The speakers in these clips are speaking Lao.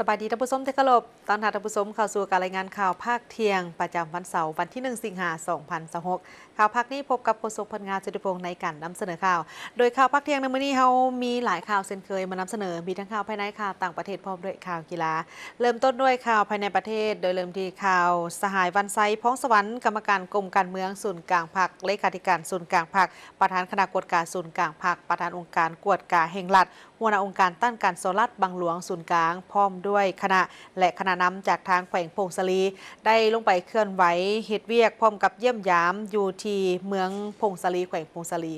ສະບາຍດີທ່ານຜູ້ຊົມທີ່ເຄົາລົບ, ຕ້ອນຮັບທ່ານຜູ້ຊົມເຂົ້າສູ່ການລາຍງານຂ່າວພາກທ່ຽງ ປະຈຳວັນເສົາ ວັນທີໜຶ່ງ ສິງຫາ ສອງພັນຊາວຫົກ. ຂ່າວພາກນີ້ພົບກັບໂຄສົກ ພັນງາ ສຸດທິພົງ ໃນການນຳສະເໜີຂ່າວ. ໂດຍຂ່າວພາກທ່ຽງໃນມື້ນີ້ເຮົາມີຫຼາຍຂ່າວເຊັ່ນເຄີຍມານຳສະເໜີ, ມີທັງຂ່າວພາຍໃນ, ຂ່າວຕ່າງປະເທດ ພ້ອມດ້ວຍຂ່າວກິລາ. ເລີ່ມຕົ້ນດ້ວຍຂ່າວພາຍໃນປະເທດ, ໂດຍເລີ່ມທີ່ຂ່າວ ສະຫາຍ ວັນໄຊ ພອງສະຫວັນ ກຳມະການກົມການເມືອງສູນກາງພັກ, ເລຂາທິການສູນກາງພັກ, ປະທານຄະນະກວດກາສູນກາງພັກ, ປະທານອົງການກວດກາແຫ່ງລັດ, ຫົວໜ້າອົງການຕ້ານການສໍ້ລາດບັງຫຼວງສູນກາງ ພ້ອມດ້ວຍຄະນະ ແລະ ຄະນະນຳຈາກທາງແຂວງຜົ້ງສາລີ ໄດ້ລົງໄປເຄື່ອນໄຫວເຮັດວຽກ ພ້ອມກັບຢ້ຽມຢາມຢູ່ທີ່ເມືອງຜົ້ງສາລີ ແຂວງຜົ້ງສາລີ.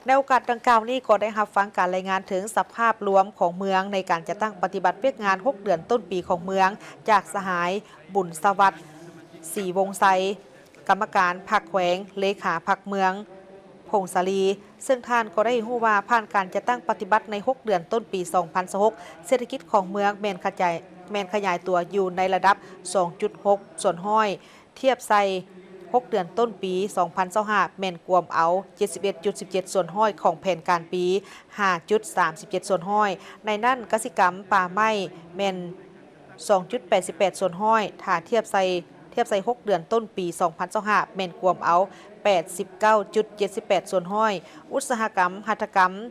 ໃນໂອກາດດັ່ງກ່າວນີ້ ກໍໄດ້ຮັບຟັງການລາຍງານເຖິງສະພາບລວມຂອງເມືອງໃນການຈັດຕັ້ງປະຕິບັດວຽກງານຫົກເດືອນຕົ້ນປີຂອງເມືອງ ຈາກສະຫາຍ ບຸນສະຫວັດ ສີວົງໄຊ ກຳມະການພັກແຂວງ, ເລຂາພັກເມືອງຜົ້ງສາລີ, ເຊິ່ງທ່ານກໍໄດ້ໃຫ້ຮູ້ວ່າ ຜ່ານການຈັດຕັ້ງປະຕິບັດໃນຫົກເດືອນຕົ້ນປີສອງພັນຊາວຫົກ ເສດຖະກິດຂອງເມືອງແມ່ນຂະຈາຍ, ແມ່ນຂະຫຍາຍຕົວຢູ່ໃນລະດັບສອງຈຸດຫົກສ່ວນຮ້ອຍ, ທຽບໃສ່ຫົກເດືອນຕົ້ນປີສອງພັນຊາວຫ້າ ແມ່ນກວມເອົາເຈັດສິບເອັດຈຸດສິບເຈັດສ່ວນຮ້ອຍຂອງແຜນການປີ ຫ້າຈຸດສາມສິບເຈັດສ່ວນຮ້ອຍ, ໃນນັ້ນກະສິກຳປ່າໄມ້ແມ່ນ ສອງຈຸດແປດສິບແປດສ່ວນຮ້ອຍ, ຖ້າທຽບໃສ່, ທຽບໃສ່ຫົກເດືອນຕົ້ນປີສອງພັນຊາວຫ້າ ແມ່ນກວມເອົາແປດສິບເກົ້າຈຸດເຈັດສິບແປດສ່ວນຮ້ອຍ, ອຸດສາຫະກຳຫັດຖະກຳ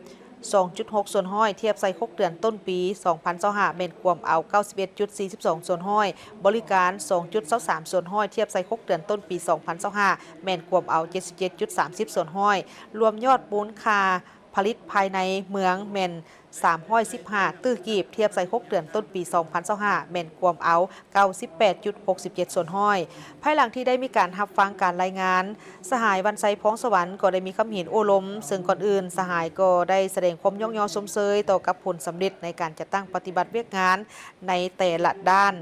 ສອງຈຸດຫົກສ່ວນຮ້ອຍ, ທຽບໃສ່ຫົກເດືອນຕົ້ນປີສອງພັນຊາວຫ້າ ແມ່ນກວມເອົາເກົ້າສິບເອັດຈຸດສີ່ສິບສອງສ່ວນຮ້ອຍ, ບໍລິການສອງຈຸດຊາວສາມສ່ວນຮ້ອຍ, ທຽບໃສ່ຫົກເດືອນຕົ້ນປີສອງພັນຊາວຫ້າ ແມ່ນກວມເອົາເຈັດສິບເຈັດຈຸດສາມສິບສ່ວນຮ້ອຍ, ລວມຍອດມູນຄ່າ ຜະລິດພາຍໃນເມືອງແມ່ນສາມຮ້ອຍສິບຫ້າຕື້ກີບ, ທຽບໃສ່ຫົກເດືອນຕົ້ນປີສອງພັນຊາວຫ້າ ແມ່ນກວມເອົາເກົ້າສິບແປດຈຸດຫົກສິບເຈັດສ່ວນຮ້ອຍ. ພາຍຫຼັງທີ່ໄດ້ມີການຮັບຟັງການລາຍງານ, ສະຫາຍ ວັນໄຊ ພອງສະຫວັນ ກໍໄດ້ມີຄຳເຫັນໂອ້ລົມ, ເຊິ່ງກ່ອນອື່ນສະຫາຍກໍໄດ້ສະແດງຄວາມຍ້ອງຍໍຊົມເຊີຍຕໍ່ກັບຜົນສຳເລັດໃນການຈັດຕັ້ງປະຕິບັດວຽກງານໃນແຕ່ລະດ້ານ.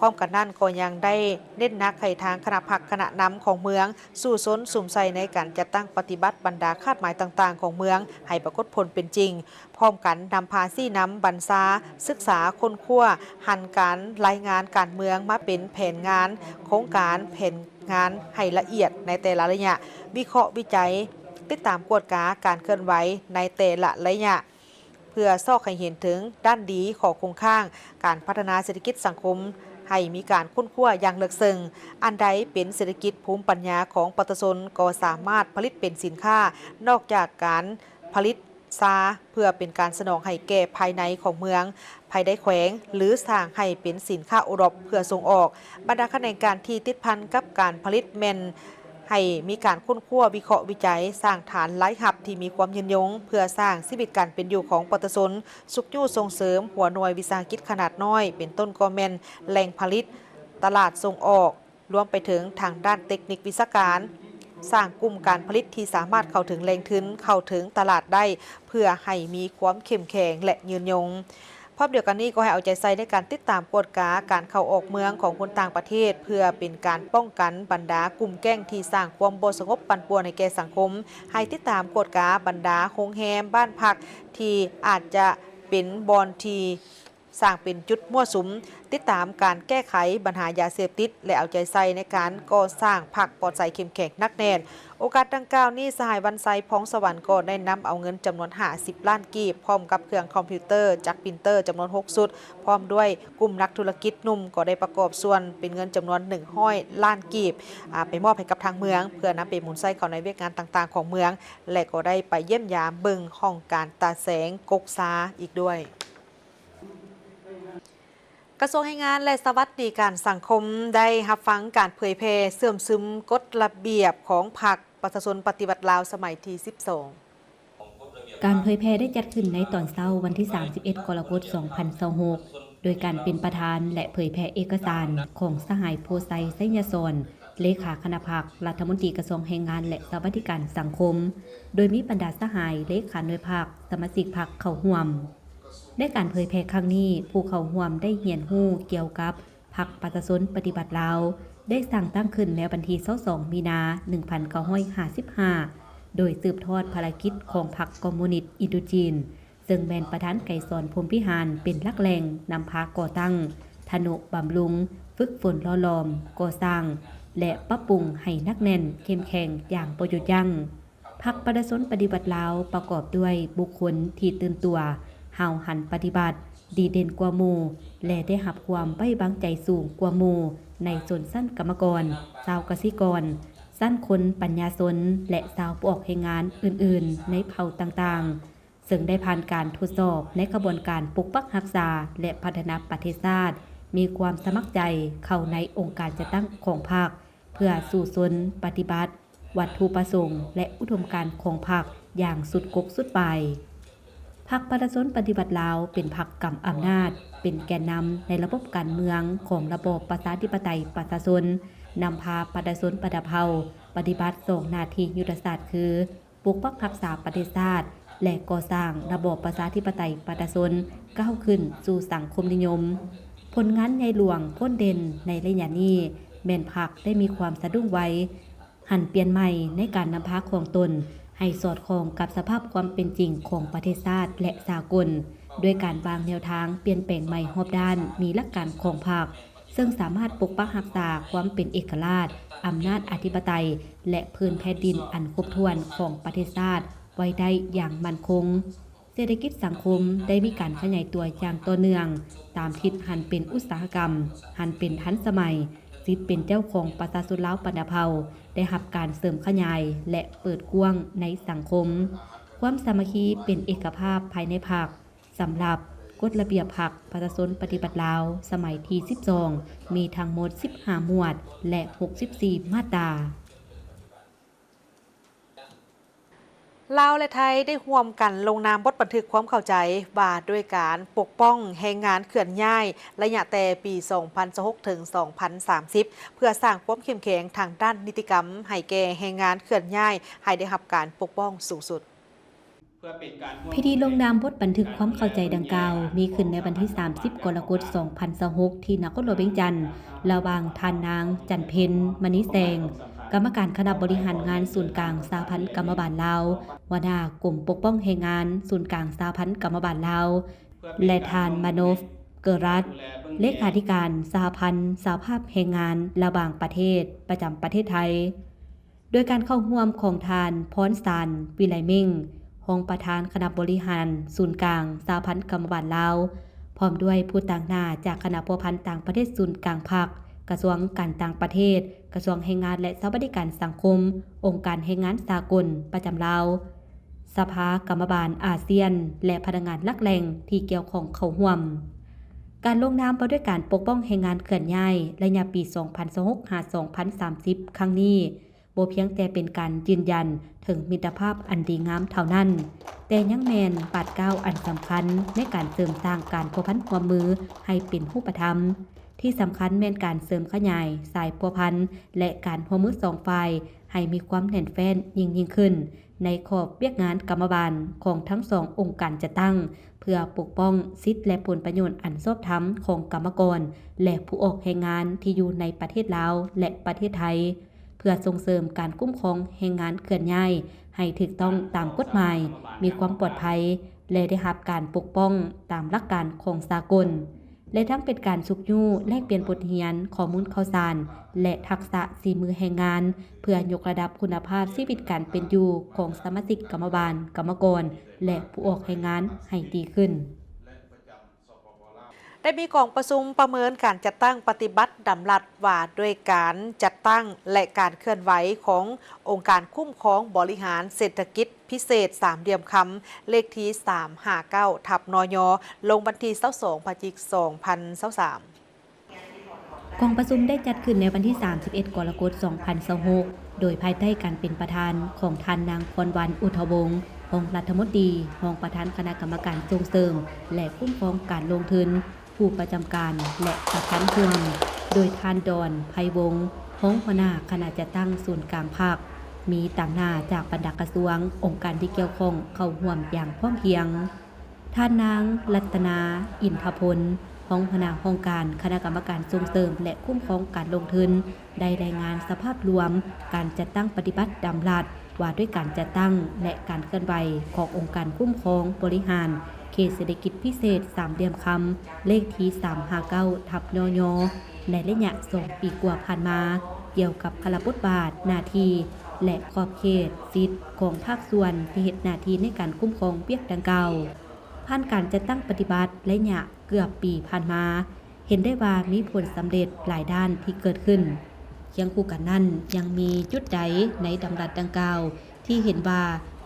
ພ້ອມກັນນັ້ນກໍຍັງໄດ້ເນັ້ນໜັກໃຫ້ທາງຄະນະພັກຄະນະນຳຂອງເມືອງ ສູ້ຊົນສຸມໃສ່ໃນການຈັດຕັ້ງປະຕິບັດບັນດາຄາດໝາຍຕ່າງໆຂອງເມືອງໃຫ້ປາກົດຜົນເປັນຈິງ, ພ້ອມກັນນຳພາຊີ້ນຳບັນຊາ, ສຶກສາ, ຄົ້ນຄວ້າ, ຫັນການລາຍງານການເມືອງມາເປັນແຜນງານ, ໂຄງການ, ແຜນງານໃຫ້ລະອຽດໃນແຕ່ລະໄລຍະ, ວິເຄາະວິໄຈ, ຕິດຕາມກວດກາການເຄື່ອນໄຫວໃນແຕ່ລະໄລຍະ. ເພື່ອຊອກໃຫ້ເຫັນເຖິງດ້ານດີ, ຂໍ້ຄົງຄ້າງ, ການພັດທະນາເສດຖະກິດສັງຄົມ ໃຫ້ມີການຄົ້ນຄວ້າຢ່າງເລິກເຊິ່ງ, ອັນໃດເປັນເສດຖະກິດພູມປັນຍາຂອງປະຊາຊົນ ກໍສາມາດຜະລິດເປັນສິນຄ້າ, ນອກຈາກການຜະລິດຊາເພື່ອເປັນການສະໜອງໃຫ້ແກ່ພາຍໃນຂອງເມືອງ, ພາຍໃນແຂວງ ຫຼື ສ້າງໃຫ້ເປັນສິນຄ້າໂອດອບເພື່ອສົ່ງອອກ. ບັນດາຂະແໜງການທີ່ຕິດພັນກັບການຜະລິດແມ່ນ ໃຫ້ມີການຄົ້ນຄວ້າ, ວິເຄາະວິໄຈ, ສ້າງຖານລາຍຮັບທີ່ມີຄວາມຍືນຍົງ ເພື່ອສ້າງຊີວິດການເປັນຢູ່ຂອງປະຊາຊົນ, ຊຸກຍູ້ສົ່ງເສີມຫົວໜ່ວຍວິສາຫະກິດຂະໜາດນ້ອຍ, ເປັນຕົ້ນກໍແມ່ນແຫຼ່ງຜະລິດ, ຕະຫຼາດສົ່ງອອກ, ລວມໄປເຖິງທາງດ້ານເຕັກນິກວິຊາການ, ສ້າງກຸ່ມການຜະລິດທີ່ສາມາດເຂົ້າເຖິງແຫຼ່ງທຶນ, ເຂົ້າເຖິງຕະຫຼາດໄດ້, ເພື່ອໃຫ້ມີຄວາມເຂັ້ມແຂງ ແລະ ຍືນຍົງ. ພ້ອມດຽວກັນນີ້ກໍໃຫ້ເອົາໃຈໃສ່ໃນການຕິດຕາມກວດກາການເຂົ້າອອກເມືອງຂອງຄົນຕ່າງປະເທດ ເພື່ອເປັນການປ້ອງກັນບັນດາກຸ່ມແກ້ງທີ່ສ້າງຄວາມບໍ່ສະຫງົບປັ່ນປ່ວນໃຫ້ແກ່ສັງຄົມ, ໃຫ້ຕິດຕາມກວດກາບັນດາໂຮງແຮມ, ບ້ານພັກທີ່ອາດຈະເປັນບ່ອນທີ່ສ້າງເປັນຈຸດມົ້ວສຸມ, ຕິດຕາມການແກ້ໄຂບັນຫາຢາເສບຕິດ ແລະ ເອົາໃຈໃສ່ໃນການກໍ່ສ້າງພັກປອດໃສເຂັ້ມແຂງໜັກແໜ້ນ. ໂອກາດດັ່ງກ່າວນີ້ ສະຫາຍ ວັນໄຊ ພອງສະຫວັນ ກໍໄດ້ນຳເອົາເງິນຈຳນວນຫ້າສິບລ້ານກີບ ພ້ອມກັບເຄື່ອງຄອມພິວເຕີ, ຈັກປຣິນເຕີຈຳນວນຫົກຊຸດ, ພ້ອມດ້ວຍກຸ່ມນັກທຸລະກິດໜຸ່ມກໍໄດ້ປະກອບສ່ວນເປັນເງິນຈຳນວນໜຶ່ງຮ້ອຍລ້ານກີບ ອາ ໄປມອບໃຫ້ກັບທາງເມືອງ ເພື່ອນຳໄປໝູນໃຊ້ເຂົ້າໃນວຽກງານຕ່າງໆຂອງເມືອງ ແລະ ກໍໄດ້ໄປຢ້ຽມຢາມເບິ່ງຫ້ອງການຕາແສງກົກຊາອີກດ້ວຍ. ກະຊວງແຮງງານ ແລະ ສະຫວັດດີການສັງຄົມ ໄດ້ຮັບຟັງການເຜີຍແຜ່ເຊື່ອມຊຶມກົດລະບຽບຂອງພັກປະຊາຊົນປະຕິວັດລາວສະໄໝທີສິບສອງ. ການເຜີຍແຜ່ໄດ້ຈັດຂຶ້ນໃນຕອນເຊົ້າວັນທີສາມສິບເອັດ ກໍລະກົດ ສອງພັນຊາວຫົກ ໂດຍການເປັນປະທານ ແລະ ເຜີຍແຜ່ເອກະສານຂອງສະຫາຍ ໂພໄຊ ໄຊຍະສອນ ເລຂາຄະນະພັກ, ລັດຖະມົນຕີກະຊວງແຮງງານ ແລະ ສະຫວັດດີການສັງຄົມ, ໂດຍມີບັນດາສະຫາຍ ເລຂາໜ່ວຍພັກ, ສະມາຊິກພັກເຂົ້າຮ່ວມ. ໃນການເຜີຍແຜ່ຄັ້ງນີ້, ຜູ້ເຂົ້າຮ່ວມໄດ້ຮຽນຮູ້ກ່ຽວກັບພັກປະຊາຊົນປະຕິວັດລາວ ໄດ້ສ້າງຕັ້ງຂຶ້ນໃນວັນທີຊາວສອງ ມີນາ ໜຶ່ງພັນເກົ້າຮ້ອຍຫ້າສິບຫ້າ ໂດຍສືບທອດພາລະກິດຂອງພັກຄອມມູນິດອິນໂດຈີນ, ເຊິ່ງແມ່ນປະທານໄກສອນ ພົມວິຫານ ເປັນຫຼັກແຫຼ່ງນຳພາກໍ່ຕັ້ງ, ທະນຸບຳລຸງ, ຝຶກຝົນຫຼໍ່ຫຼອມ, ກໍ່ສ້າງ ແລະ ປັບປຸງໃຫ້ໜັກແໜ້ນເຂັ້ມແຂງຢ່າງບໍ່ຢຸດຢັ້ງ. ພັກປະຊາຊົນປະຕິວັດລາວ ປະກອບດ້ວຍບຸກຄົນທີ່ຕື່ນຕົວ, ຫ້າວຫັນປະຕິບັດ ດີເດັ່ນກວ່າໝູ່ ແລະ ໄດ້ຮັບຄວາມໄວ້ວາງໃຈສູງກວ່າໝູ່ໃນຊົນຊັ້ນກຳມະກອນ, ຊາວກະສິກອນ, ຊັ້ນຄົນປັນຍາຊົນ ແລະ ຊາວຜູ້ອອກແຮງງານອື່ນໆໃນເຜົ່າຕ່າງໆ, ເຊິ່ງໄດ້ຜ່ານການທົດສອບໃນຂະບວນການປົກປັກຮັກສາ ແລະ ພັດທະນາປະເທດຊາດ, ມີຄວາມສະໝັກໃຈເຂົ້າໃນອົງການຈັດຕັ້ງຂອງພັກ ເພື່ອສູ້ຊົນປະຕິບັດ ວັດຖຸປະສົງ ແລະ ອຸດົມການຂອງພັກຢ່າງສຸດກົກສຸດປາຍ. ພັກປະຊາຊົນປະຕິວັດລາວ ເປັນພັກກຳອຳນາດ, ເປັນແກນນຳໃນລະບົບການເມືອງຂອງລະບອບປະຊາທິປະໄຕປະຊາຊົນ, ນຳພາປະຊາຊົນບັນດາເຜົ່າປະຕິບັດສອງໜ້າທີ່ຍຸດທະສາດຄື ປົກປັກຮັກສາປະເທດຊາດ ແລະ ກໍ່ສ້າງລະບອບປະຊາທິປະໄຕປະຊາຊົນ ກ້າວຂຶ້ນສູ່ສັງຄົມນິຍົມ. ຜົນງານໃຫຍ່ຫຼວງໂພດເດັ່ນໃນໄລຍະນີ້ ແມ່ນພັກໄດ້ມີຄວາມສະດຸ້ງໄວ ຫັນປ່ຽນໃໝ່ໃນການນຳພາຂອງຕົນໃຫ້ສອດຄ່ອງກັບສະພາບຄວາມເປັນຈິງຂອງປະເທດຊາດ ແລະ ສາກົນ, ດ້ວຍການວາງແນວທາງປ່ຽນແປງໃໝ່ຮອບດ້ານ, ມີຫຼັກການຂອງພັກ, ເຊິ່ງສາມາດປົກປັກຮັກສາຄວາມເປັນເອກະລາດ, ອຳນາດອະທິປະໄຕ ແລະ ພື້ນແຜ່ນດິນອັນຄົບຖ້ວນຂອງປະເທດຊາດໄວ້ໄດ້ຢ່າງໝັ້ນຄົງ. ເສດຖະກິດສັງຄົມໄດ້ມີການຂະຫຍາຍຕົວຢ່າງຕໍ່ເນື່ອງ ຕາມທິດຫັນເປັນອຸດສາຫະກຳ, ຫັນເປັນທັນສະໄໝ, ສິດເປັນເຈົ້າຂອງປະຊາຊົນລາວບັນດາເຜົ່າໄດ້ຮັບການເສີມຂະຫຍາຍ ແລະ ເປີດກວ້າງໃນສັງຄົມ. ຄວາມສາມັກຄີເປັນເອກະພາບພາຍໃນພັກ ສຳລັບກົດລະບຽບພັກປະຊາຊົນປະຕິວັດລາວ ສະໄໝທີສິບສອງ ມີທັງໝົດສິບຫ້າໝວດ ແລະ ຫົກສິບສີ່ມາດຕາ. ລາວ ແລະ ໄທ ໄດ້ຮ່ວມກັນລົງນາມບົດບັນທຶກຄວາມເຂົ້າໃຈວ່າດ້ວຍການປົກປ້ອງແຮງງານເຄື່ອນຍ້າຍ ໄລຍະແຕ່ປີສອງພັນຊາວຫົກ ເຖິງ ສອງພັນສາມສິບ ເພື່ອສ້າງຄວາມເຂັ້ມແຂງທາງດ້ານນິຕິກຳໃຫ້ແກ່ແຮງງານເຄື່ອນຍ້າຍ ໃຫ້ໄດ້ຮັບການປົກປ້ອງສູງສຸດ. ພິທີລົງນາມບົດບັນທຶກຄວາມເຂົ້າໃຈດັ່ງກ່າວ ມີຂຶ້ນໃນວັນທີສາມສິບ ກໍລະກົດ ສອງພັນຊາວຫົກ ທີ່ນະຄອນຫຼວງວຽງຈັນ ລະຫວ່າງທ່ານນາງ ຈັນເພັນ ມະນີແສງ ກຳມະການຄະນະບໍລິຫານງານສູນກາງສະຫະພັນກຳມະບານລາວ, ຫົວໜ້າກົມປົກປ້ອງແຮງງານສູນກາງສະຫະພັນກຳມະບານລາວ ແລະ ທ່ານ ມາໂນຟ ເກີຣັດ ເລຂາທິການສະຫະພັນສະຫະພາບແຮງງານລະຫວ່າງປະເທດ ປະຈຳປະເທດໄທ. ໂດຍການເຂົ້າຮ່ວມຂອງທ່ານ ພອນສານ ວິໄລເມັ່ງ ຮອງປະທານຄະນະບໍລິຫານສູນກາງສະຫະພັນກຳມະບານລາວ, ພ້ອມດ້ວຍຜູ້ຕາງໜ້າຈາກຄະນະພົວພັນຕ່າງປະເທດສູນກາງພັກ, ກະຊວງການຕ່າງປະເທດ, ກະຊວງແຮງງານ ແລະ ສະຫວັດດີການສັງຄົມ, ອົງການແຮງງານສາກົນປະຈຳລາວ, ສະພາກຳມະບານອາຊຽນ ແລະ ພະນັກງານຫຼັກແຫຼ່ງທີ່ກ່ຽວຂ້ອງເຂົ້າຮ່ວມ. ການລົງນາມວ່າດ້ວຍການປົກປ້ອງແຮງງານເຄື່ອນຍ້າຍ ໄລຍະປີສອງພັນຊາວຫົກ ຫາ ສອງພັນສາມສິບ ຄັ້ງນີ້ ບໍ່ພຽງແຕ່ເປັນການຢືນຢັນເຖິງມິດຕະພາບອັນດີງາມເທົ່ານັ້ນ, ແຕ່ຍັງແມ່ນບາດກ້າວອັນສຳຄັນໃນການເສີມສ້າງການພົວພັນຮ່ວມມືໃຫ້ເປັນຮູບປະທຳ. ທີ່ສຳຄັນແມ່ນການເສີມຂະຫຍາຍສາຍພົວພັນ ແລະ ການຮ່ວມມືສອງຝ່າຍໃຫ້ມີຄວາມແໜ້ນແຟ້ນຍິ່ງໆຂຶ້ນ ໃນຂອບວຽກງານກຳມະບານຂອງທັງສອງອົງການຈັດຕັ້ງ ເພື່ອປົກປ້ອງສິດ ແລະ ຜົນປະໂຫຍດອັນຊອບທຳຂອງກຳມະກອນ ແລະ ຜູ້ອອກແຮງງານທີ່ຢູ່ໃນປະເທດລາວ ແລະ ປະເທດໄທ. ເພື່ອສົ່ງເສີມການຄຸ້ມຄອງແຮງງານເຄື່ອນຍ້າຍໃຫ້ຖືກຕ້ອງຕາມກົດໝາຍ, ມີຄວາມປອດໄພ ແລະ ໄດ້ຮັບການປົກປ້ອງຕາມຫຼັກການຂອງສາກົນ ແລະ ທັງເປັນການຊຸກຍູ້ແລກປ່ຽນບົດຮຽນ, ຂໍ້ມູນຂ່າວສານ ແລະ ທັກສະສີມືແຮງງານ ເພື່ອຍົກລະດັບຄຸນນະພາບຊີວິດການເປັນຢູ່ຂອງສະມາຊິກກຳມະບານ, ກຳມະກອນ ແລະ ຜູ້ອອກແຮງງານໃຫ້ດີຂຶ້ນ. ໄດ້ມີກອງປະຊຸມປະເມີນການຈັດຕັ້ງປະຕິບັດດຳລັດວ່າດ້ວຍການຈັດຕັ້ງ ແລະ ການເຄື່ອນໄຫວຂອງອົງການຄຸ້ມຄອງບໍລິຫານເສດຖະກິດພິເສດສາມຫຼ່ຽມຄຳ ເລກທີສາມຫ້າເກົ້າ ທັບ ນຍ ລົງວັນທີຊາວສອງ ພະຈິກ ສອງພັນຊາວສາມ. ກອງປະຊຸມໄດ້ຈັດຂຶ້ນໃນວັນທີສາມສິບເອັດ ກໍລະກົດ ສອງພັນຊາວຫົກ ໂດຍພາຍໃຕ້ການເປັນປະທານຂອງທ່ານນາງ ພອນວັນ ອຸດທະວົງ ຮອງລັດຖະມົນຕີ, ຮອງປະທານຄະນະກຳມະການສົ່ງເສີມ ແລະ ຄຸ້ມຄອງການລົງທຶນ, ຜູ້ປະຈຳການ ແລະ ປະທານຮ່ວມ ໂດຍທ່ານ ດອນ ໄພວົງ ຮອງຫົວໜ້າຄະນະຈັດຕັ້ງສູນກາງພັກ, ມີຕາງໜ້າຈາກບັນດາກະຊວງ, ອົງການທີ່ກ່ຽວຂ້ອງເຂົ້າຮ່ວມຢ່າງພ້ອມພຽງ. ທ່ານນາງ ລັດຕະນາ ອິນທະພົນ ຮອງຫົວໜ້າຫ້ອງການຄະນະກຳມະການສົ່ງເສີມ ແລະ ຄຸ້ມຄອງການລົງທຶນ ໄດ້ລາຍງານສະພາບລວມການຈັດຕັ້ງປະຕິບັດດຳລັດ ວ່າດ້ວຍການຈັດຕັ້ງ ແລະ ການເຄື່ອນໄຫວຂອງອົງການຄຸ້ມຄອງບໍລິຫານເຂດເສດຖະກິດພິເສດສາມຫຼ່ຽມຄຳ ເລກທີສາມຫ້າເກົ້າ ທັບ ນຍ ໃນໄລຍະສອງປີກວ່າຜ່ານມາ ກ່ຽວກັບພາລະບົດບາດ, ໜ້າທີ່ ແລະ ຂອບເຂດສິດຂອງພາກສ່ວນທີ່ເຮັດໜ້າທີ່ໃນການຄຸ້ມຄອງວຽກດັ່ງກ່າວ. ຜ່ານການຈັດຕັ້ງປະຕິບັດໄລຍະເກືອບປີຜ່ານມາ, ເຫັນໄດ້ວ່າມີຜົນສຳເລັດຫຼາຍດ້ານທີ່ເກີດຂຶ້ນ. ຄຽງຄູ່ກັນນັ້ນ, ຍັງມີຈຸດໃດໃນດຳລັດດັ່ງກ່າວ ທີ່ເຫັນວ່າ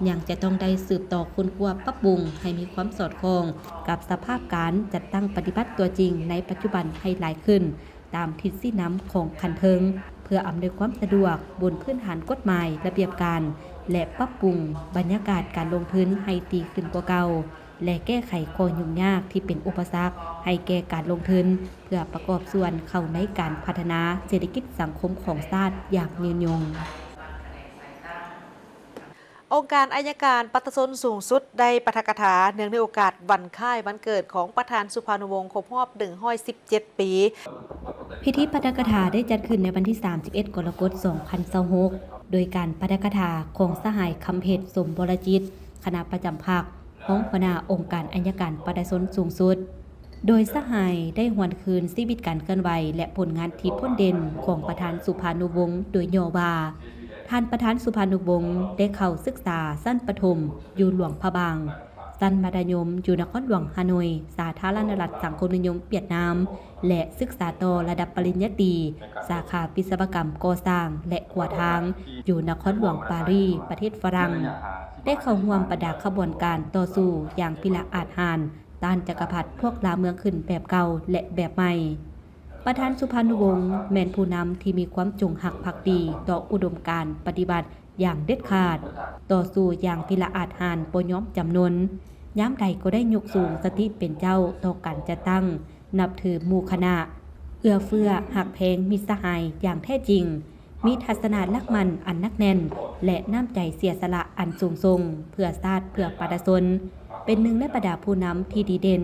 ຍັງຈະຕ້ອງໄດ້ສືບຕໍ່ຄົ້ນຄວ້າປັບປຸງໃຫ້ມີຄວາມສອດຄ່ອງກັບສະພາບການຈັດຕັ້ງປະຕິບັດຕົວຈິງໃນປັດຈຸບັນໃຫ້ຫຼາຍຂຶ້ນ ຕາມທິດຊີ້ນຳຂອງຂັ້ນເທິງ ເພື່ອອຳນວຍຄວາມສະດວກບົນພື້ນຖານກົດໝາຍ, ລະບຽບການ ແລະ ປັບປຸງບັນຍາກາດການລົງທຶນໃຫ້ດີຂຶ້ນກວ່າເກົ່າ ແລະ ແກ້ໄຂຂໍ້ຫຍຸ້ງຍາກທີ່ເປັນອຸປະສັກໃຫ້ແກ່ການລົງທຶນ ເພື່ອປະກອບສ່ວນເຂົ້າໃນການພັດທະນາເສດຖະກິດສັງຄົມຂອງຊາດຢ່າງຍືນຍົງ. ອົງການໄອຍະການປະຊາຊົນສູງສຸດໄດ້ປາຖະກະຖາເນື່ອງໃນໂອກາດວັນຄ້າຍວັນເກີດຂອງປະທານສຸພານຸວົງຄົບຮອບໜຶ່ງຮ້ອຍສິບເຈັດປີ. ພິທີປາຖະກະຖາໄດ້ຈັດຂຶ້ນໃນວັນທີສາມສິບເອັດ ກໍລະກົດ ສອງພັນຊາວຫົກ ໂດຍການປາຖະກະຖາຂອງສະຫາຍ ຄຳເພັດ ສົມວໍລະຈິດ ຄະນະປະຈຳພັກ ຮອງຫົວໜ້າອົງການໄອຍະການປະຊາຊົນສູງສຸດ. ໂດຍສະຫາຍໄດ້ຫວນຄືນຊີວິດການເຄື່ອນໄຫວ ແລະ ຜົນງານທີ່ພົ້ນເດັ່ນຂອງປະທານສຸພານຸວົງໂດຍຫຍໍ້ວ່າ ທ່ານປະທານສຸພານຸວົງໄດ້ເຂົ້າສຶກສາຊັ້ນປະຖົມຢູ່ຫຼວງພະບາງ, ຊັ້ນມັດທະຍົມຢູ່ນະຄອນຫຼວງຮາໂນຍ ສາທາລະນະລັດສັງຄົມນິຍົມຫວຽດນາມ ແລະ ສຶກສາຕໍ່ລະດັບປະລິນຍາຕີ ສາຂາວິສະວະກຳກໍ່ສ້າງ ແລະ ຂົວທາງ ຢູ່ນະຄອນຫຼວງປາຣີ ປະເທດຝຣັ່ງ, ໄດ້ເຂົ້າຮ່ວມບັນດາຂະບວນການຕໍ່ສູ້ຢ່າງພິລະອາດຫານ ຕ້ານຈັກກະພັດພວກລ່າເມືອງຂຶ້ນແບບເກົ່າ ແລະ ແບບໃໝ່. ປະທານສຸພານຸວົງແມ່ນຜູ້ນຳທີ່ມີຄວາມຈົງຮັກພັກດີຕໍ່ອຸດົມການປະຕິວັດຢ່າງເດັດຂາດ, ຕໍ່ສູ້ຢ່າງພິລະອາດຫານບໍ່ຍອມຈຳນົນ, ຍາມໃດກໍໄດ້ຍົກສູງສະຕິເປັນເຈົ້າຕໍ່ການຈັດຕັ້ງ, ນັບຖືໝູ່ຄະນະ, ເອື້ອເຟື້ອຮັກແພງມິດສະຫາຍຢ່າງແທ້ຈິງ, ມີທັດສະນະຫຼັກໝັ້ນອັນໜັກແໜ້ນ ແລະ ນ້ຳໃຈເສຍສະຫຼະອັນສູງສົ່ງເພື່ອຊາດເພື່ອປະຊາຊົນ, ເປັນໜຶ່ງໃນບັນດາຜູ້ນຳທີ່ດີເດັ່ນ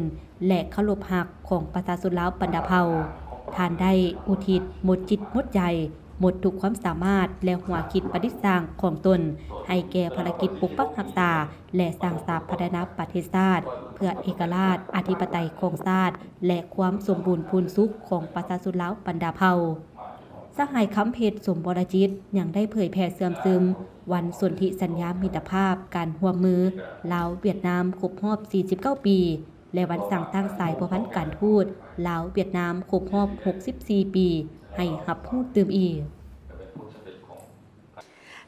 ແລະ ເຄົາລົບຮັກຂອງປະຊາຊົນລາວບັນດາເຜົ່າ. ທ່ານໄດ້ອຸທິດໝົດຈິດໝົດໃຈ, ໝົດທຸກຄວາມສາມາດ ແລະ ຫົວຄິດປະດິດສ້າງຂອງຕົນ ໃຫ້ແກ່ພາລະກິດປົກປັກຮັກສາ ແລະ ສ້າງສາພັດທະນາປະເທດຊາດ ເພື່ອເອກະລາດ, ອະທິປະໄຕຂອງຊາດ ແລະ ຄວາມສົມບູນພູນສຸກຂອງປະຊາຊົນລາວບັນດາເຜົ່າ. ສະຫາຍ ຄຳເພັດ ສົມວໍລະຈິດ ຍັງໄດ້ເຜີຍແຜ່ເຊື່ອມຊຶມວັນສົນທິສັນຍາມິດຕະພາບການຮ່ວມມືລາວ-ຫວຽດນາມຄົບຮອບສີ່ສິບເກົ້າປີ ແລະ ວັນສ້າງຕັ້ງສາຍພົວພັນການທູດລາວ-ຫວຽດນາມຄົບຮອບຫົກສິບສີ່ປີ ໃຫ້ຮັບຮູ້ຕື່ມອີກ.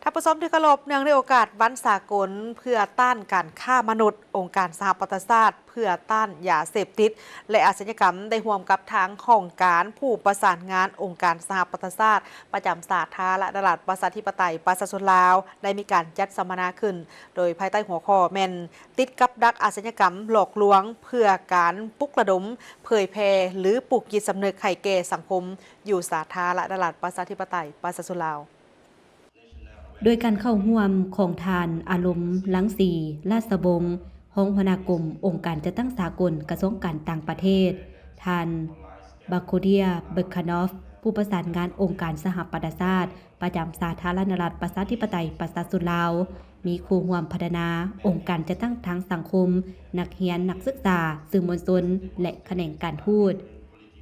ທ່ານຜູ້ຊົມທີ່ເຄົາລົບ, ເນື່ອງໃນໂອກາດວັນສາກົນເພື່ອຕ້ານການຄ້າມະນຸດ, ອົງການສະຫະປະຊາຊາດເພື່ອຕ້ານຢາເສບຕິດ ແລະ ອາຊະຍາກຳ ໄດ້ຮ່ວມກັບທາງຫ້ອງການຜູ້ປະສານງານອົງການສະຫະປະຊາຊາດ ປະຈຳສາທາລະນະລັດ ປະຊາທິປະໄຕ ປະຊາຊົນລາວ ໄດ້ມີການຈັດສຳມະນາຂຶ້ນ ໂດຍພາຍໃຕ້ຫົວຂໍ້ແມ່ນ ຕິດກັບດັກອາຊະຍາກຳຫຼອກລວງ ເພື່ອການປຸກລະດົມ, ເຜີຍແຜ່ ຫຼື ປູກຈິດສຳນຶກໃຫ້ແກ່ສັງຄົມ ຢູ່ສາທາລະນະລັດ ປະຊາທິປະໄຕ ປະຊາຊົນລາວ. ໂດຍການເຂົ້າຮ່ວມຂອງທ່ານ ອາລົມ ລັງສີ ລາຊະວົງ ຮອງຫົວໜ້າກົມອົງການຈັດຕັ້ງສາກົນ ກະຊວງການຕ່າງປະເທດ, ທ່ານ ບາໂຄເດຍ ເບີຄານອຟ ຜູ້ປະສານງານອົງການສະຫະປະຊາຊາດ ປະຈຳສາທາລະນະລັດ ປະຊາທິປະໄຕ ປະຊາຊົນລາວ, ມີຄູ່ຮ່ວມພັດທະນາ, ອົງການຈັດຕັ້ງທາງສັງຄົມ, ນັກຮຽນ, ນັກສຶກສາ, ສື່ມວນຊົນ ແລະ ຂະແໜງການທູດ.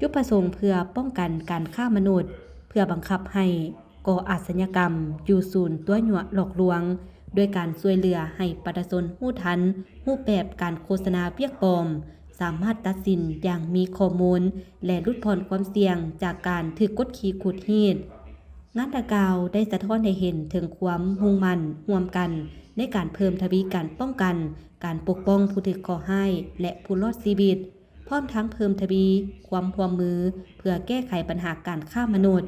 ຈຸດປະສົງເພື່ອປ້ອງກັນການຄ້າມະນຸດ, ເພື່ອບັງຄັບໃຫ້ກໍ່ອາຊະຍາກຳຢູ່ສູນຕົວະຍົວະຫຼອກລວງ, ດ້ວຍການຊ່ວຍເຫຼືອໃຫ້ປະຊາຊົນຮູ້ທັນຮູບແບບການໂຄສະນາວຽກປອມ, ສາມາດຕັດສິນຢ່າງມີຂໍ້ມູນ ແລະ ຫຼຸດຜ່ອນຄວາມສ່ຽງຈາກການຖືກກົດຂີ່ຂູດຮີດ. ງານດັ່ງກ່າວໄດ້ສະທ້ອນໃຫ້ເຫັນເຖິງຄວາມມຸ່ງໝັ້ນຮ່ວມກັນໃນການເພີ່ມທະວີການປ້ອງກັນ, ການປົກປ້ອງຜູ້ຖືກເຄາະຮ້າຍ ແລະ ຜູ້ລອດຊີວິດ, ພ້ອມທັງເພີ່ມທະວີຄວາມຮ່ວມມືເພື່ອແກ້ໄຂບັນຫາການຄ້າມະນຸດ.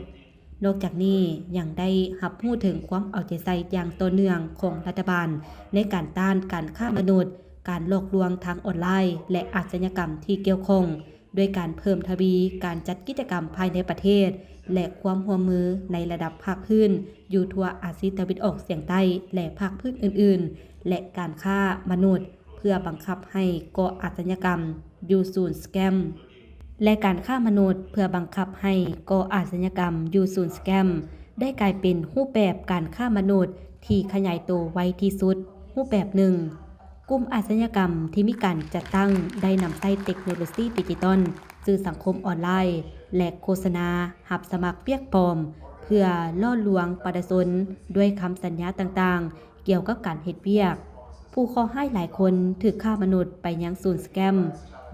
ນອກຈາກນີ້ຍັງໄດ້ຮັບຮູ້ເຖິງຄວາມເອົາໃຈໃສ່ຢ່າງຕໍ່ເນື່ອງຂອງລັດຖະບານໃນການຕ້ານການຄ້າມະນຸດ, ການຫຼອກລວງທາງອອນລາຍ ແລະ ອາຊະຍາກຳທີ່ກ່ຽວຂ້ອງ, ດ້ວຍການເພີ່ມທະວີການຈັດກິດຈະກຳພາຍໃນປະເທດ ແລະ ຄວາມຮ່ວມມືໃນລະດັບພາກພື້ນຢູ່ທົ່ວອາຊີຕາເວັນອອກສຽງໃຕ້ ແລະ ພາກພື້ນອື່ນໆ ແລະ ການຄ້າມະນຸດ ເພື່ອບັງຄັບໃຫ້ກໍ່ອາຊະຍາກຳຢູ່ສູນສະແກມ ແລະ ການຄ້າມະນຸດເພື່ອບັງຄັບໃຫ້ກໍ່ອາຊະຍາກຳຢູ່ສູນສະແກມ ໄດ້ກາຍເປັນຮູບແບບການຄ້າມະນຸດທີ່ຂະຫຍາຍໂຕໄວທີ່ສຸດຮູບແບບໜຶ່ງ. ກຸ່ມອາຊະຍາກຳທີ່ມີການຈັດຕັ້ງໄດ້ນຳໃຊ້ເຕັກໂນໂລຊີດິຈິຕອນ, ສື່ສັງຄົມອອນລາຍ ແລະ ໂຄສະນາຮັບສະໝັກວຽກປອມ ເພື່ອຫຼໍ່ລວງປະຊາຊົນດ້ວຍຄຳສັນຍາຕ່າງໆ ກ່ຽວກັບການເຮັດວຽກ. ຜູ້ເຄາະຮ້າຍຫຼາຍຄົນຖືກຄ້າມະນຸດໄປຍັງສູນສະແກມ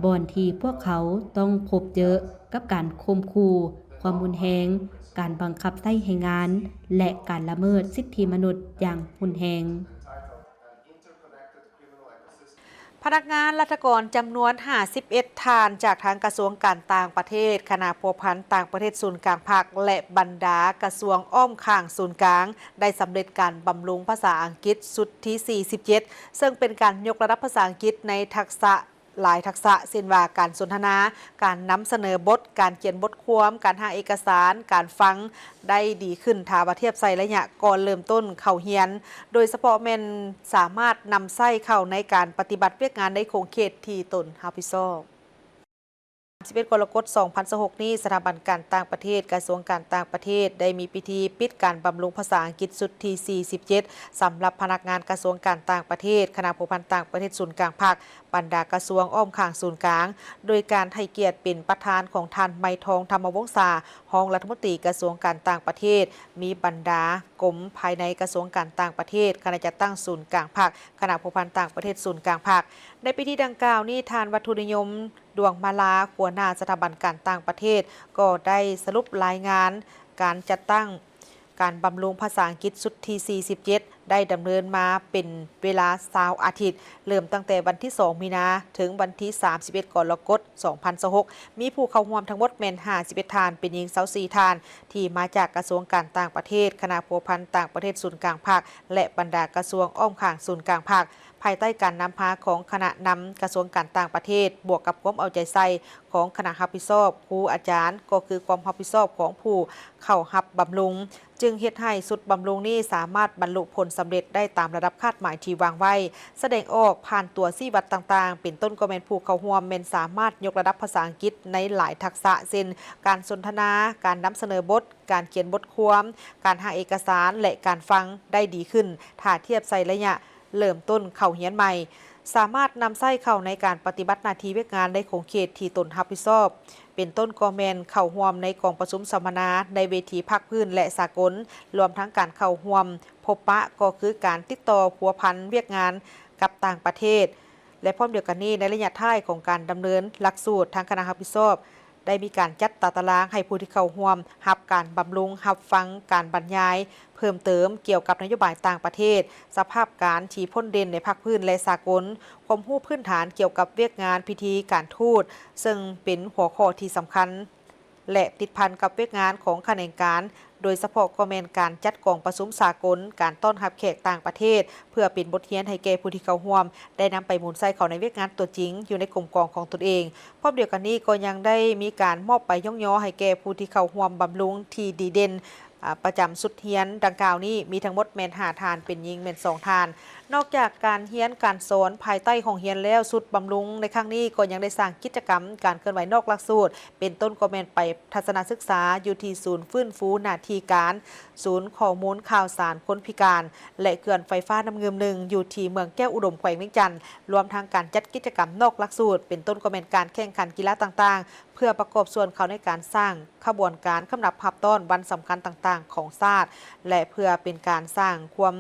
ບ່ອນທີ່ພວກເຂົາຕ້ອງພົບເຈີກັບການຂົ່ມຂູ່, ຄວາມຮຸນແຮງ, ການບັງຄັບໃຊ້ແຮງງານ ແລະ ການລະເມີດສິດທິມະນຸດຢ່າງຮຸນແຮງ. ພະນັກງານລັດຖະກອນຈຳນວນຫ້າສິບເອັດທ່ານ ຈາກທາງກະຊວງການຕ່າງປະເທດ, ຄະນະພົວພັນຕ່າງປະເທດສູນກາງພັກ ແລະ ບັນດາກະຊວງອ້ອມຂ້າງສູນກາງ ໄດ້ສຳເລັດການບຳລຸງພາສາອັງກິດຊຸດທີສີ່ສິບເຈັດ ເຊິ່ງເປັນການຍົກລະດັບພາສາອັງກິດໃນທັກສະຫຼາຍທັກສະ ເຊັ່ນວ່າ ການສົນທະນາ, ການນຳສະເໜີບົດ, ການຂຽນບົດຄວາມ, ການຮ່າງເອກະສານ, ການຟັງ ໄດ້ດີຂຶ້ນ ຖ້າວ່າທຽບໃສ່ໄລຍະກ່ອນເລີ່ມຕົ້ນເຂົ້າຮຽນ, ໂດຍສະເພາະແມ່ນສາມາດນຳໃຊ້ເຂົ້າໃນການປະຕິບັດວຽກງານໃນຂົງເຂດທີ່ຕົນຮັບຜິດຊອບ. ສາມສິບເອັດ ກໍລະກົດ ສອງພັນຊາວຫົກນີ້, ສະຖາບັນການຕ່າງປະເທດ ກະຊວງການຕ່າງປະເທດ ໄດ້ມີພິທີປິດການບຳລຸງພາສາອັງກິດຊຸດທີສີ່ສິບເຈັດ ສຳລັບພະນັກງານກະຊວງການຕ່າງປະເທດ, ຄະນະພົວພັນຕ່າງປະເທດສູນກາງພັກ, ບັນດາກະຊວງອ້ອມຂ້າງສູນກາງ, ໂດຍການໃຫ້ກຽດເປັນປະທານຂອງທ່ານ ໄມທອງ ທຳມະວົງສາ, ຮອງລັດຖະມົນຕີກະຊວງການຕ່າງປະເທດ, ມີບັນດາກົມພາຍໃນກະຊວງການຕ່າງປະເທດ, ຄະນະຈັດຕັ້ງສູນກາງພັກ, ຄະນະພົວພັນຕ່າງປະເທດສູນກາງພັກ. ໃນພິທີດັ່ງກ່າວນີ້, ທ່ານ ວັດຖຸນິຍົມ ດວງມາລາ, ຫົວໜ້າສະຖາບັນການຕ່າງປະເທດ ກໍໄດ້ສະຫຼຸບລາຍງານການຈັດຕັ້ງ ການບຳລຸງພາສາອັງກິດຊຸດທີສີ່ສິບເຈັດ ໄດ້ດຳເນີນມາເປັນເວລາຊາວອາທິດ, ເລີ່ມຕັ້ງແຕ່ວັນທີສອງ ມີນາ ເຖິງວັນທີສາມສິບເອັດ ກໍລະກົດ ສອງພັນຊາວຫົກ, ມີຜູ້ເຂົ້າຮ່ວມທັງໝົດແມ່ນຫ້າສິບເອັດທ່ານ, ເປັນຍິງຊາວສີ່ທ່ານ ທີ່ມາຈາກກະຊວງການຕ່າງປະເທດ, ຄະນະພົວພັນຕ່າງປະເທດສູນກາງພັກ ແລະ ບັນດາກະຊວງອ້ອມຂ້າງສູນກາງພັກ, ພາຍໃຕ້ການນຳພາຂອງຄະນະນຳກະຊວງການຕ່າງປະເທດ, ບວກກັບຄວາມເອົາໃຈໃສ່ຂອງຄະນະຮັບຜິດຊອບ, ຄູອາຈານ, ກໍຄືຄວາມຮັບຜິດຊອບຂອງຜູ້ເຂົ້າຮັບບຳລຸງ, ຈຶ່ງເຮັດໃຫ້ຊຸດບຳລຸງນີ້ສາມາດບັນລຸຜົນສຳເລັດໄດ້ຕາມລະດັບຄາດໝາຍທີ່ວາງໄວ້, ສະແດງອອກຜ່ານຕົວຊີ້ວັດຕ່າງໆ, ເປັນຕົ້ນກໍແມ່ນຜູ້ເຂົ້າຮ່ວມແມ່ນສາມາດຍົກລະດັບພາສາອັງກິດໃນຫຼາຍທັກສະ ເຊັ່ນ ການສົນທະນາ, ການນຳສະເໜີບົດ, ການຂຽນບົດຄວາມ, ການຮ່າງເອກະສານ ແລະ ການຟັງໄດ້ດີຂຶ້ນ ຖ້າທຽບໃສ່ໄລຍະເລີ່ມຕົ້ນເຂົ້າຮຽນໃໝ່, ສາມາດນຳໃຊ້ເຂົ້າໃນການປະຕິບັດໜ້າທີ່ວຽກງານໃນຂົງເຂດທີ່ຕົນຮັບຜິດຊອບ, ເປັນຕົ້ນກໍແມ່ນເຂົ້າຮ່ວມໃນກອງປະຊຸມສຳມະນາໃນເວທີພາກພື້ນ ແລະ ສາກົນ, ລວມທັງການເຂົ້າຮ່ວມພົບປະ ກໍຄືການຕິດຕໍ່ພົວພັນວຽກງານກັບຕ່າງປະເທດ ແລະ ພ້ອມດຽວກັນນີ້, ໃນໄລຍະທ້າຍຂອງການດຳເນີນຫຼັກສູດ, ທາງຄະນະຮັບຜິດຊອບ ໄດ້ມີການຈັດຕາຕະລາງໃຫ້ຜູ້ທີ່ເຂົ້າຮ່ວມຮັບການບຳລຸງ, ຮັບຟັງການບັນຍາຍເພີ່ມເຕີມກ່ຽວກັບນະໂຍບາຍຕ່າງປະເທດ, ສະພາບການທີ່ພົ້ນເດັ່ນໃນພາກພື້ນ ແລະ ສາກົນ, ຄວາມຮູ້ພື້ນຖານກ່ຽວກັບວຽກງານພິທີການທູດ, ເຊິ່ງເປັນຫົວຂໍ້ທີ່ສຳຄັນ ແລະ ຕິດພັນກັບວຽກງານຂອງຂະແໜງການ, ໂດຍສະເພາະກໍແມ່ນການຈັດກອງປະຊຸມສາກົນ, ການຕ້ອນຮັບແຂກຕ່າງປະເທດ, ເພື່ອເປັນບົດຮຽນໃຫ້ແກ່ຜູ້ທີ່ເຂົ້າຮ່ວມ ໄດ້ນຳໄປໝູນໃຊ້ເຂົ້າໃນວຽກງານຕົວຈິງຢູ່ໃນກົມກອງຂອງຕົນເອງ. ພ້ອມດຽວກັນນີ້ກໍຍັງໄດ້ມີການມອບໃບຍ້ອງຍໍໃຫ້ແກ່ຜູ້ທີ່ເຂົ້າຮ່ວມບຳລຸງທີ່ດີເດັ່ນ ອາ ປະຈຳຊຸດຮຽນດັ່ງກ່າວນີ້ ມີທັງໝົດແມ່ນຫ້າທ່ານ, ເປັນຍິງແມ່ນສອງທ່ານ. ນອກຈາກການຮຽນການສອນພາຍໃຕ້ຫ້ອງຮຽນແລ້ວ, ຊຸດບຳລຸງໃນຄັ້ງນີ້ກໍຍັງໄດ້ສ້າງກິດຈະກຳການເຄື່ອນໄຫວນອກຫຼັກສູດ, ເປັນຕົ້ນກໍແມ່ນໄປທັດສະນະສຶກສາຢູ່ທີ່ສູນຟື້ນຟູໜ້າທີ່ການ, ສູນຂໍ້ມູນຂ່າວສານຄົນພິການ ແລະ ເຂື່ອນໄຟຟ້ານ້ຳງື່ມໜຶ່ງ ຢູ່ທີ່ເມືອງແກ້ວອຸດົມ ແຂວງວຽງຈັນ, ລວມທັງການຈັດກິດຈະກຳນອກຫຼັກສູດ, ເປັນຕົ້ນກໍແມ່ນການແຂ່ງຂັນກິລາຕ່າງໆ ເພື່ອປະກອບສ່ວນເຂົ້າໃນການສ້າງຂະບວນການສຳລັບຮັບຕ້ອນວັນສຳຄັນຕ່າງໆຂອງຊາດ ແລະ ເພື່ອເປັນການສ້າງຄວາມ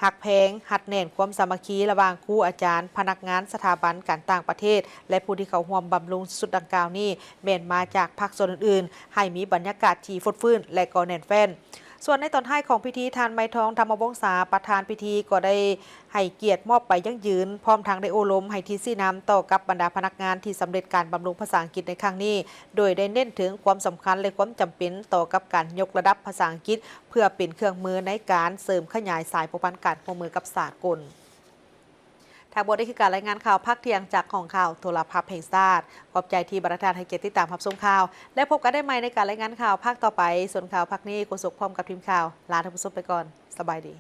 ຮັກແພງ, ຮັດແໜ້ນຄວາມສາມັກຄີລະຫວ່າງຄູອາຈານ, ພະນັກງານສະຖາບັນການຕ່າງປະເທດ ແລະ ຜູ້ທີ່ເຂົ້າຮ່ວມບຳລຸງ. ຊຸດດັ່ງກ່າວນີ້ແມ່ນມາຈາກພາກສ່ວນອື່ນໆ ໃຫ້ມີບັນຍາກາດທີ່ຟົດຟື້ນ ແລະ ກໍແໜ້ນແຟ້ນ. ສ່ວນໃນຕອນທ້າຍຂອງພິທີ, ທ່ານ ໄມທອງ ທຳມະວົງສາ ປະທານພິທີ ກໍໄດ້ໃຫ້ກຽດມອບໃບຢັ້ງຢືນ, ພ້ອມທັງໄດ້ໂອ້ລົມໃຫ້ທິດຊີ້ນຳຕໍ່ກັບບັນດາພະນັກງານທີ່ສຳເລັດການບຳລຸງພາສາອັງກິດໃນຄັ້ງນີ້, ໂດຍໄດ້ເນັ້ນເຖິງຄວາມສຳຄັນ ແລະ ຄວາມຈຳເປັນຕໍ່ກັບການຍົກລະດັບພາສາອັງກິດ ເພື່ອເປັນເຄື່ອງມືໃນການເສີມຂະຫຍາຍສາຍພົວພັນການຮ່ວມມືກັບສາກົນ. ທັງໝົດນີ້ຄືການລາຍງານຂ່າວພາກທ່ຽງຈາກຫ້ອງຂ່າວໂທລະພາບແຫ່ງຊາດ. ຂອບໃຈທີ່ບັນດາທ່ານໃຫ້ກຽດຕິດຕາມຮັບຊົມຂ່າວ ແລະ ພົບກັນໄດ້ໃໝ່ໃນການລາຍງານຂ່າວພາກຕໍ່ໄປ. ສ່ວນຂ່າວພາກນີ້, ໂຄສົກພ້ອມກັບທີມຂ່າວ ລາທ່ານຜູ້ຊົມໄປກ່ອນ. ສະບາຍດີ.